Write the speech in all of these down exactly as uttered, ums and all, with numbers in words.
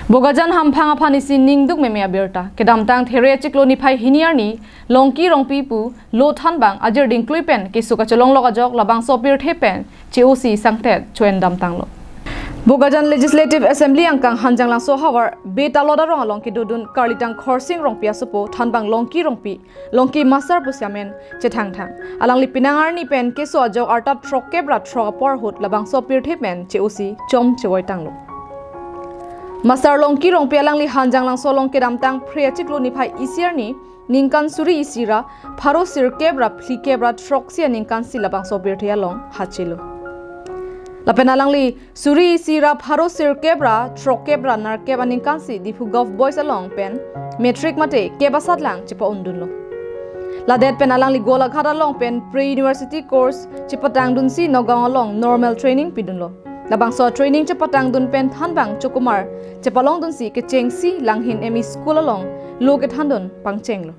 Bokajan hamphang aphan isi ningduk meme abirta. Kedamtang There achiklo niphai hini arni Longki Rongpi pu lo thanbang ajir dingklui pen keso kacholonglok ajok labangso pirthe pen che-osi sangtet cho-endam tanglo. Bokajan Legislative Assembly angkang Hanjanglangso havar Betalot arong along kedodun Karlitang Khorsing Rongpi asopo thanbang Longki Rongpi, Longki Master pusi amen chethangthang. Alangli penang arni pen keso ajok arta throkkep ra throk apor ahut labangso pirthe pen che-osi chom chevoi tanglo. Master Longki Rongpi alangli Hanjanglangso along kedamtang Phre achiklo niphai isi arni ningkan suri isi ra pharo sirkep ra phlikep ra throksi aningkansi labangso pirthe along hachelo. Lapen alangli suri isi ra pharo sirkep ra throkkep ra nerkep aningkansi Diphu Govt Boys along pen matric mate kep asatlang chepa-undunlo. Ladet pen alangli Golaghat along pen pre-university course chepatangdunsi Nagaon along normal training pidunlo. Labangso training chepatangdun pen thanbang chokumar chepalongdunsi kechengsi Langhin M E School along lo kethandun pangchenglo.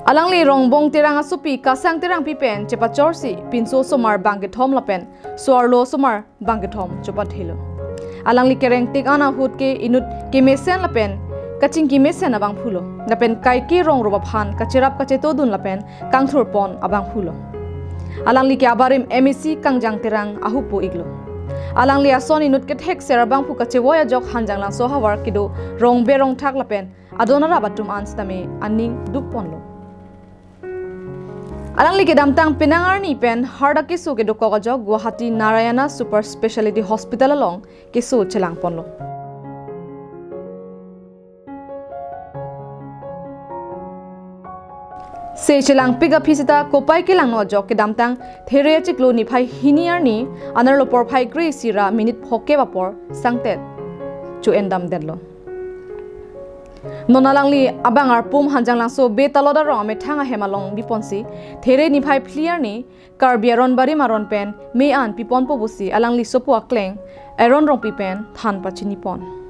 Alangli Rongbong Terang asopi Kasang Terangpi pen chepachorsi pinso osomar bangkethom lapen so-arlo osomar bangkethom chopathelo. Alangli kereng tik an ahut ke inut kemesen lapen kachingki mesen abangphulo. Lapen kaike rong rup aphan kacherap kachetodun lapen kangthurpon abangphulo. Alangli ke abarim M A C Kangjang Terang ahupo iklo. Alangli ason inut kethekser abangphu kachevoi ajok Hanjanglangso havar kedo rongbe rongthak lapen adon arap atum an sitame aning dukponlo. Alangli kedamtang penang arni pen harda keso kedokok ajok Guwahati Narayana Super Speciality Hospital along keso chelangponlo. Se chelangpik aphi seta kopai kelangno ajok kedamtang There achiklo niphai hini arni anerlo porphai kre-isi ra minute phokep apor sangtet cho-endamdetlo. Non alangli abang arpum Hanjanglangso Betalot arong amethang ahem along biponsi There niphai phli arni Karbi aron barim aron pen me an piponpo pusi alangli sopo akleng Aaron Rongpi pen than pachinipon.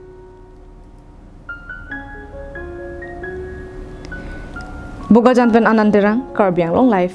Bokajan pen Anand Terang, Karbi Anglong Live.